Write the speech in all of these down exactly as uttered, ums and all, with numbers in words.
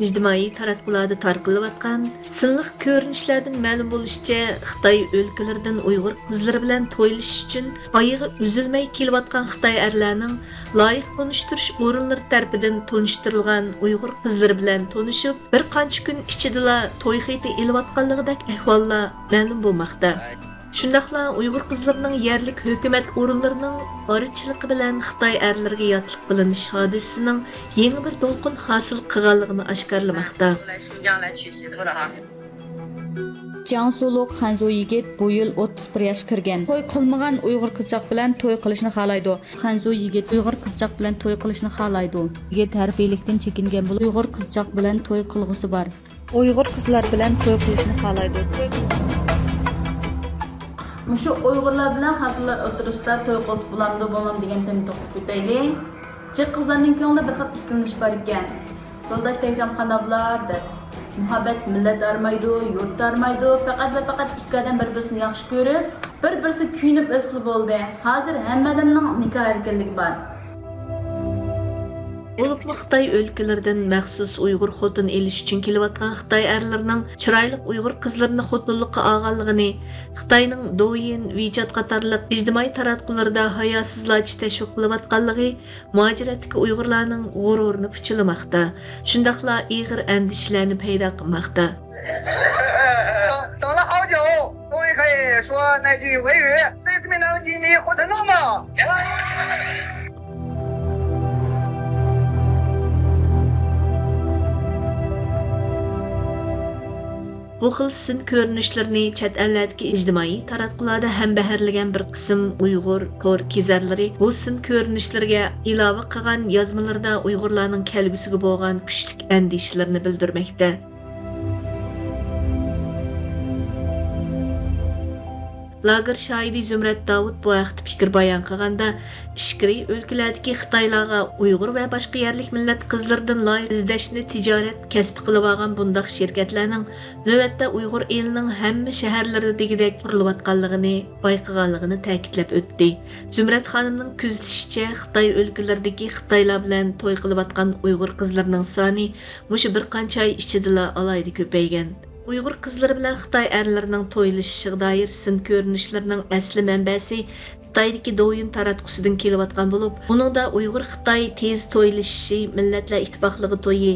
ئىجتىمائىي تاراتقۇلاردا تارقىلىۋاتقان سىنلىق كۆرۈنۈشلەردىن مەلۇم بولۇشىچە، خىتاي ئۆلكىلىرىدىن ئۇيغۇر قىزلىرى بىلەن تويلىشىش ئۈچۈن ئايىغى ئۈزۈلمەي كېلىۋاتقان خىتاي ئەرلەرنىڭ لايىق تونۇشتۇرۇش ئورۇنلىرى تەرىپىدىن تونۇشتۇرۇلغان ئۇيغۇر قىزلىرى بىلەن تونۇشۇپ، بىر قانچە كۈن ئىچىدىلا توي خېتى ئېلىۋاتقانلىقىدەك ئەھۋاللار مەلۇم بولماقتا. شۇنداقلا ئۇيغۇر قىزلىرىنىڭ يەرلىك ھۆكۈمەت ئورۇنلىرىنىڭ ئارىچىلىقى بىلەن خىتاي ئەرلىرىگە ياتلىق قىلىنىش ھادىسىسىنىڭ يېڭى بىر دولقۇن ھاسىل قىلغانلىقىنى ئاشكارىلىماقتا. جياڭسۇلۇق خەنزۇ يىگىت بۇ يىل ئوتتۇز بىر ياشقا كىرگەن. توي قىلمىغان ئۇيغۇر قىزچاق بىلەن توي قىلىشنى خالايدۇ. خەنزۇ يىگىت ئۇيغۇر قىزچاق بىلەن توي قىلىشنى خالايدۇ. يىگىت ھەرپىيلىكتىن چېكىنگەن بولۇپ، ئۇيغۇر قىزچاق بىلەن توي قىلغۇسى بار. ئۇيغۇر قىزلار بىلەن توي قىلىشنى خالايدۇ. مۇشۇ ئۇيغۇرلار بىلەن خەنزۇلار ئوتتۇرىسىدا توي قىلسا بولامدۇ، بولمامدۇ دېگەن تېمىنى توختىتىپ ئۆتەيلى. جىق قىزلارنىڭ كۆڭلىدە بىر خىل ئىككىلىنىش بار ئىكەن. يولداش دەيسەن قانداق بولار دەپ. مۇھەببەت مىللەت ئايرىمايدۇ، يۇرت ئايرىمايدۇ، پەقەت ۋە پەقەت ئىككى ئادەم بىر-بىرسىنى ياخشى كۆرۈپ، بىر-بىرسىگە كۆيۈنۈپ ئۆتسىلا بولدى. ھازىر ھەممە ئادەمنىڭ نىكاھ ئەركىنلىكى بار. بولۇپمۇ خىتاي ئۆلكىلىرىدىن مەخسۇس ئۇيغۇر خوتۇن ئېلىش ئۈچۈن كېلىۋاتقان خىتاي ئەرلىرىنىڭ چىرايلىق ئۇيغۇر قىزلىرىنى خوتۇنلۇققا ئالغانلىقىنى خىتاينىڭ دويىن، ۋىچات قاتارلىق ئىجتىمائىي تاراتقۇلىرىدا ھاياسىزلارچە تەشۋىق قىلىۋاتقانلىقى مۇھاجىرەتتىكى ئۇيغۇرلارنىڭ غۇرۇرىنى پۇچىلىماقتا، شۇنداقلا ئېغىر ئەندىشىلەرنى پەيدا قىلماقتا. 等了好久，终于可以说那句维语，谁是没能吉米或者诺吗？ بۇ خىل سىن كۆرۈنۈشلىرىنى چەت ئەللەردىكى ئىجتىمائىي تاراتقۇلاردا ھەمبەھىرلىگەن بىر قىسىم ئۇيغۇر تور كېزەرلىرى بۇ سىن كۆرۈنۈشلىرىگە ئىلاۋە قىلغان يازمىلىرىدا ئۇيغۇرلارنىڭ كەلگۈسىگە بولغان كۈچلۈك ئەندىشىلىرىنى بىلدۈرمەكتە. لاگېر شاھىدى زۇمرەت داۋۇت بۇ ھەقتە پىكىر بايان قىلغاندا، ئىچكىرى ئۆلكىلەردىكى خىتايلارغا ئۇيغۇر ۋە باشقا يەرلىك مىللەت قىزلىرىدىن لايىق ئىزدەشنى تىجارەت كەسپى قىلىۋالغان بۇنداق شىركەتلەرنىڭ نۆۋەتتە ئۇيغۇر ئېلىنىڭ ھەممە شەھەرلىرىدىكىدەك قۇرۇلۇۋاتقانلىقىنى بايقىغانلىقىنى تەكىتلەپ ئۆتتى. زۇمرەت خانىمنىڭ كۆزىتىشىچە، خىتاي ئۆلكىلىرىدىكى خىتايلار بىلەن توي قىلىۋاتقان ئۇيغۇر قىزلىرىنىڭ سانى مۇشۇ بىر قانچە ئاي ئىچىدىلا ئالاھىدە كۆپەيگەن. ئۇيغۇر قىزلىرى بىلەن خىتاي ئەرلىرىنىڭ تويلىشىشىغا دائىر سىن كۆرۈنۈشلىرىنىڭ ئەسلى مەنبەسى خىتايدىكى دوۋيىن تاراتقۇسىدىن كېلىۋاتقان بولۇپ، ئۇنىڭدا ئۇيغۇر خىتاي تېز تويلىشىشى، مىللەتلەر ئىتتىپاقلىقى تويى،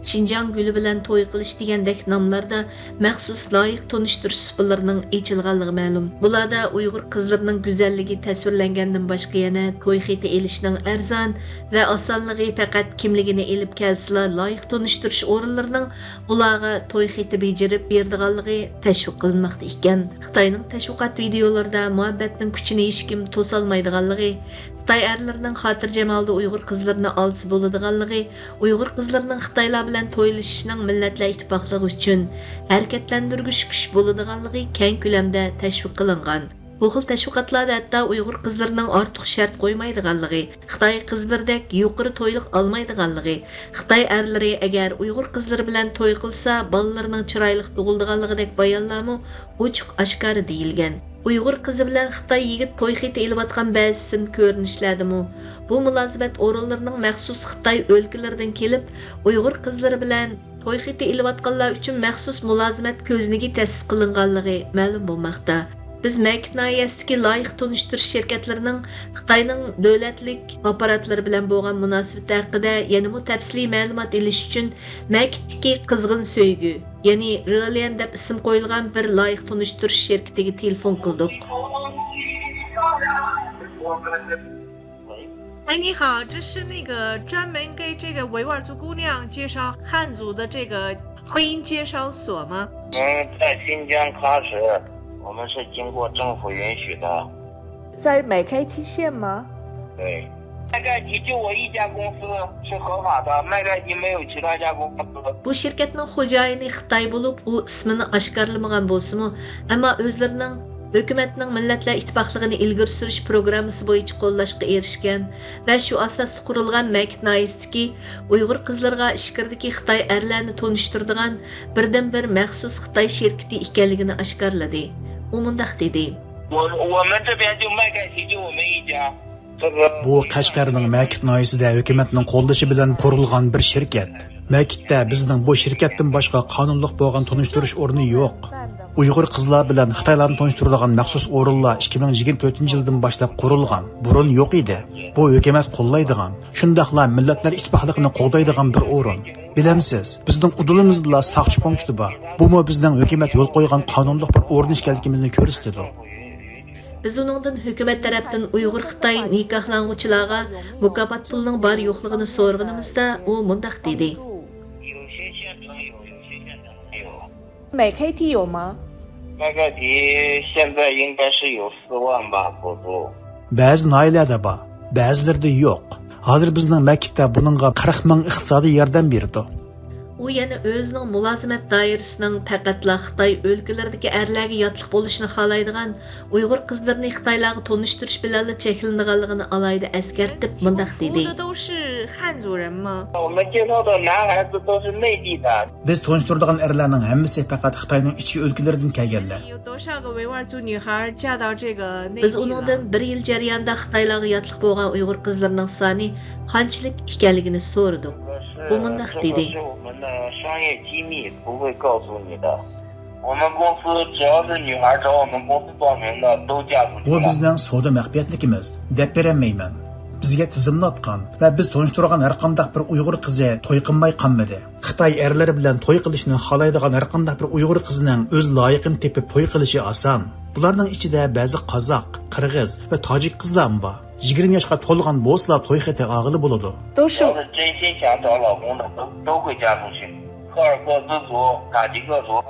شىنجاڭ گۈلى بىلەن توي قىلىش دېگەندەك ناملاردا مەخسۇس لايىق تونۇشتۇرۇش سۇپىلىرىنىڭ ئېچىلغانلىقى مەلۇم. بۇلاردا ئۇيغۇر قىزلىرىنىڭ گۈزەللىكى تەسۋىرلەنگەندىن باشقا يەنە توي خېتى ئېلىشنىڭ ئەرزان ۋە ئاسانلىقى، پەقەت كىملىكىنى ئېلىپ كەلسىلا لايىق تونۇشتۇرۇش ئورۇنلىرىنىڭ ئۇلارغا توي خېتى بېجىرىپ بېرىدىغانلىقى تەشۋىق قىلىنماقتا ئىكەن. خىتاينىڭ تەشۋىقات ۋىدېئولىرىدا مۇھەببەتنىڭ كۈچىنى ھېچكىم توسالمايدىغانلىقى، خىتاي ئەرلىرىنىڭ خاتىرجەم ھالدا ئۇيغۇر قىزلىرىنى ئالسا بولىدىغانلىقى، ئۇيغۇر قىزلىرىنىڭ خىتايلار بىلەن تويلىشىشىنىڭ مىللەتلەر ئىتتىپاقلىقى ئۈچۈن ھەرىكەتلەندۈرگۈچ كۈچ بولىدىغانلىقى كەڭ كۆلەمدە تەشۋىق قىلىنغان. بۇ خىل تەشۋىقاتلاردا ھەتتا ئۇيغۇر قىزلىرىنىڭ ئارتۇق شەرت قويمايدىغانلىقى، خىتاي قىزلىرىدەك يۇقىرى تويلۇق ئالمايدىغانلىقى، خىتاي ئەرلىرى ئەگەر ئۇيغۇر قىزلىرى بىلەن توي قىلسا، بالىلىرىنىڭ چىرايلىق تۇغۇلىدىغانلىقىدەك بايانلارمۇ ئوچۇق ئاشكارا دېيىلگەن. ئۇيغۇر قىزى بىلەن خىتاي يىگىت توي خېتى ئېلىۋاتقان بەزى سىن كۆرۈنۈشلەردىمۇ بۇ مۇلازىمەت ئورۇنلىرىنىڭ مەخسۇس خىتاي ئۆلكىلىرىدىن كېلىپ، ئۇيغۇر قىزلىرى بىلەن توي خېتى ئېلىۋاتقانلار ئۈچۈن مەخسۇس مۇلازىمەت كۆزنىكى تەسىس قىلىنغانلىقى مەلۇم بولماقتا. بىز مەكىت ناھىيەسىدىكى لايىق تونۇشتۇرۇش شىركەتلىرىنىڭ خىتاينىڭ دۆلەتلىك ئاپپاراتلىرى بىلەن بولغان مۇناسىۋىتى ھەققىدە يەنىمۇ تەپسىلىي مەلۇمات ئېلىش ئۈچۈن، مەكىتتىكى قىزغىن سۆيگۈ، يەنى رېليەن دەپ ئىسىم قويۇلغان بىر لايىق تونۇشتۇرۇش شىركىتىگە تېلېفون قىلدۇق. 哎，你好，这是那个专门给这个维吾尔族姑娘介绍汉族的这个婚姻介绍所吗？ 嗯，在新疆喀什。 我们是经过政府允许的。 在麦开提县吗？ 对。麦盖提就我一家公司是合法的，麦盖提没有其他家公司。 بۇ شىركەتنىڭ خوجايىنى خىتاي بولۇپ، ئۇ ئىسمىنى ئاشكارىلىمىغان بولسىمۇ، ئەمما ئۆزلىرىنىڭ ھۆكۈمەتنىڭ مىللەتلەر ئىتتىپاقلىقىنى ئىلگىرى سۈرۈش پروگراممىسى بويىچە قوللاشقا ئېرىشكەن ۋە شۇ ئاساستا قۇرۇلغان مەكىت ناھىيەسىدىكى ئۇيغۇر قىزلىرىغا ئىچكىرىدىكى خىتاي ئەرلەرنى تونۇشتۇرىدىغان بىردىنبىر مەخسۇس خىتاي شىركىتى ئىكەنلىكىنى ئاشكارىلىدى. ئۇ مۇنداق دېدى. 我-，我们这边就麦盖提就我们一家。 بۇ قەشقەرنىڭ مەكىت ناھىيەسىدە ھۆكۈمەتنىڭ قوللىشى بىلەن قۇرۇلغان بىر شىركەت. مەكىتتە بىزنىڭ بۇ شىركەتتىن باشقا قانۇنلۇق بولغان تونۇشتۇرۇش ئورنى يوق. ئۇيغۇر قىزلار بىلەن خىتايلارنى تونۇشتۇرىدىغان مەخسۇس ئورۇنلار ئىككى مىڭ يىگىرمە تۆتىنچى يىلدىن باشلاپ قۇرۇلغان، بۇرۇن يوق ئىدى. بۇ ھۆكۈمەت قوللايدىغان، شۇنداقلا مىللەتلەر ئىتتىپاقلىقىنى قوغدايدىغان بىر ئورۇن. بىلەمسىز، بىزنىڭ ئۇدۇلىمىزدىلا ساقچى پونكىتى بار. بۇمۇ بىزنىڭ ھۆكۈمەت يول قويغان قانۇنلۇق بىر ئورۇن ئىكەنلىكىمىزنى كۆرسىتىدۇ. بىز ئۇنىڭدىن ھۆكۈمەت تەرەپتىن ئۇيغۇر خىتاي نىكاھلانغۇچىلارغا مۇكاپات پۇلىنىڭ بار يوقلۇقىنى سورىغىنىمىزدا، ئۇ مۇنداق دېدى. 美开体有吗？那个题现在应该是有四万吧，补助。 بەزى ناھىيەلەردە بار، بەزىلىرىدە يوق. ھازىر بىزنىڭ مەكىتتە بۇنىڭغا قىرىق مىڭ ئىقتىسادىي ياردەم بېرىدۇ. ئۇ يەنە ئۆزىنىڭ مۇلازىمەت دائىرىسىنىڭ پەقەتلا خىتاي ئۆلكىلىرىدىكى ئەرلەرگە ياتلىق بولۇشنى خالايدىغان ئۇيغۇر قىزلىرىنى خىتايلارغا تونۇشتۇرۇش بىلەنلا چەكلىنىدىغانلىقىنى ئالاھىدە ئەسكەرتىپ مۇنداق دېدى. 我们介绍的男孩子都是内地的。 بىز تونۇشتۇرىدىغان ئەرلەرنىڭ ھەممىسى پەقەت خىتاينىڭ ئىچكى ئۆلكىلىرىدىن كەلگەنلەر. 有多少个维吾尔族女孩嫁到这个内地了？ بىز ئۇنىڭدىن بىر يىل جەريانىدا خىتايلارغا ياتلىق بولغان ئۇيغۇر قىزلىرىنىڭ سانى قانچىلىك ئىكەنلىكىنى سورىدۇق. ئۇ مۇنداق دېدى. 这个是我们的商业机密，不会告诉你的。我们公司只要是女孩找我们公司报名的，都嫁出去 بۇ 了。 بىزنىڭ سودا مەخپىيەتلىكىمىز، دەپ بېرەلمەيمەن. بىزگە تىزىملاتقان ۋە بىز تونۇشتۇرغان ھەرقانداق بىر ئۇيغۇر قىزى توي قىلماي قالمىدى. خىتاي ئەرلىرى بىلەن توي قىلىشنى خالايدىغان ھەرقانداق بىر ئۇيغۇر قىزىنىڭ ئۆز لايىقىنى تېپىپ توي قىلىشى ئاسان. بۇلارنىڭ ئىچىدە بەزى قازاق، قىرغىز ۋە تاجىك قىزلارمۇ بار. يىگىرمە ياشقا تولغان بولسىلا توي خېتى ئالغىلى بولىدۇ. 都是 要是真心想找老公的，都都会嫁出去。赫尔克孜族、塔吉克族。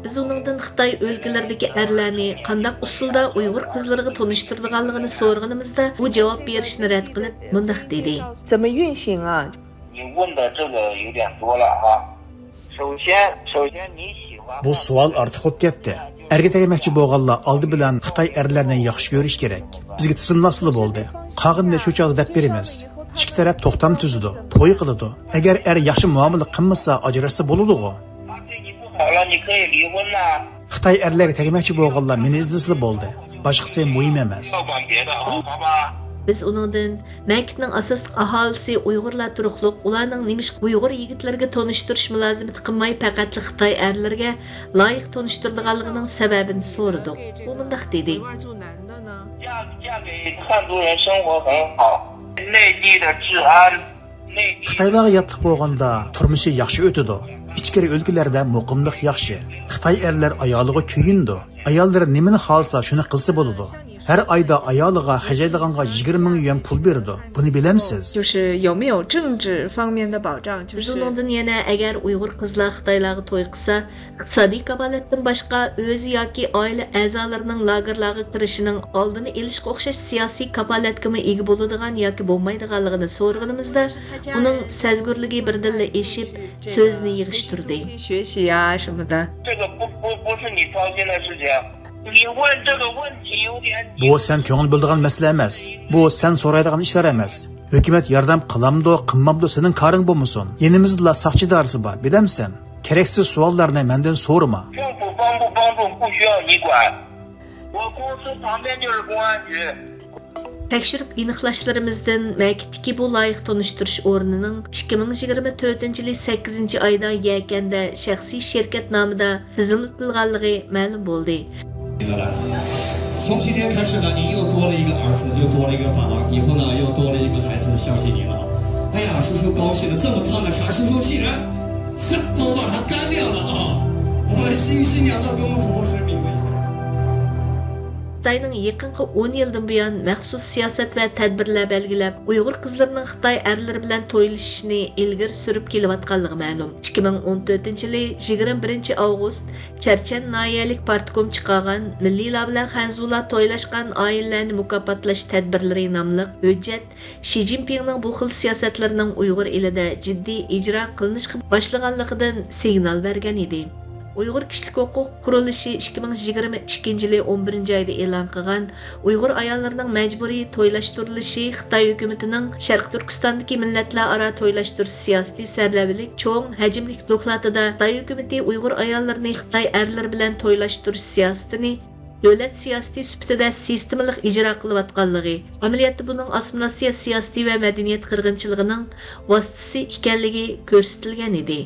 بىز ئۇنىڭدىن خىتاي ئۆلكىلىرىدىكى ئەرلەرنى قانداق ئۇسۇلدا ئۇيغۇر قىزلىرىغا تونۇشتۇرىدىغانلىقىنى سورىغىنىمىزدا، ئۇ جاۋاب بېرىشنى رەت قىلىپ مۇنداق دېدى. 怎么运行啊？ 你问的这个有点多了哈。首先，首先你喜欢 بۇ سوئال ئارتۇق بولۇپ كەتتى. ئەرگە تەگمەكچى بولغانلار ئالدى بىلەن خىتاي ئەرلەرنى ياخشى كۆرۈش كېرەك. بىزگە تىزىملاتسىلا بولدى. قالغىنىنى شۇ چاغدا دەپ بېرىمىز. ئىككى تەرەپ توختام تۈزىدۇ، توي قىلىدۇ. ئەگەر ئەر ياخشى مۇئامىلە قىلمىسا، ئاجراشسا بولىدىغۇ. 对你不好了，你可以离婚呐。 خىتاي ئەرلەرگە تەگمەكچى بولغانلار مېنى ئىزدىسىلا بولدى. باشقىسى مۇھىم ئەمەس. 不要管别的啊，好吧？ بىز ئۇنىڭدىن مەكىتنىڭ ئاساسلىق ئاھالىسى ئۇيغۇرلار تۇرۇقلۇق، ئۇلارنىڭ نېمىشقا ئۇيغۇر يىگىتلىرىگە تونۇشتۇرۇش مۇلازىمىتى قىلماي، پەقەتلا خىتاي ئەرلىرىگە لايىق تونۇشتۇرىدىغانلىقىنىڭ سەۋەبىنى سورىدۇق. ئۇ مۇنداق دېدى. 嫁嫁给汉族人生活很好，内地的治安，内地 خىتايلارغا ياتلىق بولغاندا تۇرمۇشى ياخشى ئۆتىدۇ. ئىچكىرى ئۆلكىلەردە مۇقىملىق ياخشى. خىتاي ئەرلەر ئايالىغا كۆيۈنىدۇ. ئاياللىرى نېمىنى خالىسا، شۇنى قىلسا بولىدۇ. ھەر ئايدا ئايالىغا خەجلەيدىغانغا يىگىرمە مىڭ يۈەن پۇل بېرىدۇ. بۇنى بىلەمسىز؟ 就是有没有政治方面的保障？就 بىز 是 ئۇنىڭدىن يەنە ئەگەر ئۇيغۇر قىزلار خىتايلارغا توي قىلسا، ئىقتىسادىي كاپالەتتىن باشقا ئۆزى ياكى ئائىلە ئەزالىرىنىڭ لاگېرلارغا كىرىشىنىڭ ئالدىنى ئېلىشقا ئوخشاش سىياسىي كاپالەتكىمۇ ئىگە بولىدىغان ياكى بولمايدىغانلىقىنى سورىغىنىمىزدا، ئۇنىڭ سەزگۈرلۈكى بىردىنلا ئېشىپ، سۆزىنى يىغىشتۇردى. 学习啊什么的。 这个不不不是你操心的事情。你问这个问题有点 بۇ سەن كۆڭۈل بۆلىدىغان مەسىلە ئەمەس. بۇ سەن سورايدىغان ئىشلار ئەمەس. ھۆكۈمەت ياردەم قىلامدۇ، قىلمامدۇ، سېنىڭ كارىڭ بولمىسۇن. يېنىمىزدىلا ساقچى ئىدارىسى بار، بىلەمسەن؟ كېرەكسىز سوئاللارنى مەندىن سورىما. 政府帮不帮助不需要你管。我公司旁边就是公安局。 تەكشۈرۈپ ئېنىقلاشلىرىمىزدىن، مەكىتتىكى بۇ لايىق تونۇشتۇرۇش ئورنىنىڭ ئىككى مىڭ يىگىرمە تۆتىنچى يىلى سەككىزىنچى ئايدا يەكەندە شەخسىي شىركەت نامىدا تىزىملىتىلغانلىقى مەلۇم بولدى. 从今天开始呢，您又多了一个儿子，又多了一个爸爸，以后呢，又多了一个孩子相信您了。哎呀，叔叔高兴的这么大的茶，叔叔竟然想都把它干掉了啊！我们新新娘都跟我们婆婆是比划一下。 خىتاينىڭ يېقىنقى ئون يىلدىن بۇيان مەخسۇس سىياسەت ۋە تەدبىرلەر بەلگىلەپ، ئۇيغۇر قىزلىرىنىڭ خىتاي ئەرلىرى بىلەن تويلىشىشىنى ئىلگىرى سۈرۈپ كېلىۋاتقانلىقى مەلۇم. ئىككى مىڭ ئون تۆتىنچى يىلى يىگىرمە بىرىنچى ئاۋغۇست چەرچەن ناھىيەلىك پارتكوم چىقارغان مىللىيلار بىلەن خەنزۇلار تويلاشقان ئائىلىلەرنى مۇكاپاتلاش تەدبىرلىرى ناملىق ھۆججەت شى جىنپىڭنىڭ بۇ خىل سىياسەتلىرىنىڭ ئۇيغۇر ئېلىدە جىددىي ئىجرا قىلىنىشقا باشلىغانلىقىدىن سىگنال بەرگەن ئىدى. ئۇيغۇر كىشىلىك ھوقۇق قۇرۇلۇشى ئىككى مىڭ يىگىرمە ئىككىنچى يىلى ئون بىرىنچى ئايدا ئېلان قىلغان ئۇيغۇر ئاياللىرىنىڭ مەجبۇرىي تويلاشتۇرۇلۇشى خىتاي ھۆكۈمىتىنىڭ شەرقىي تۈركىستاندىكى مىللەتلەر ئارا تويلاشتۇرۇش سىياسىتى سەۋەبلىك چوڭ ھەجىملىك دوكلاتىدا خىتاي ھۆكۈمىتى ئۇيغۇر ئاياللىرىنى خىتاي ئەرلىرى بىلەن تويلاشتۇرۇش سىياسىتىنى دۆلەت سىياسىتى سۈپىتىدە سىستېمىلىق ئىجرا قىلىۋاتقانلىقى، ئەمەلىيەتتە بۇنىڭ ئاسسىمىلياتسىيە سىياسىتى ۋە مەدەنىيەت قىرغىنچىلىقىنىڭ ۋاسىتىسى ئىكەنلىكى كۆرسىتىلگەن ئىدى.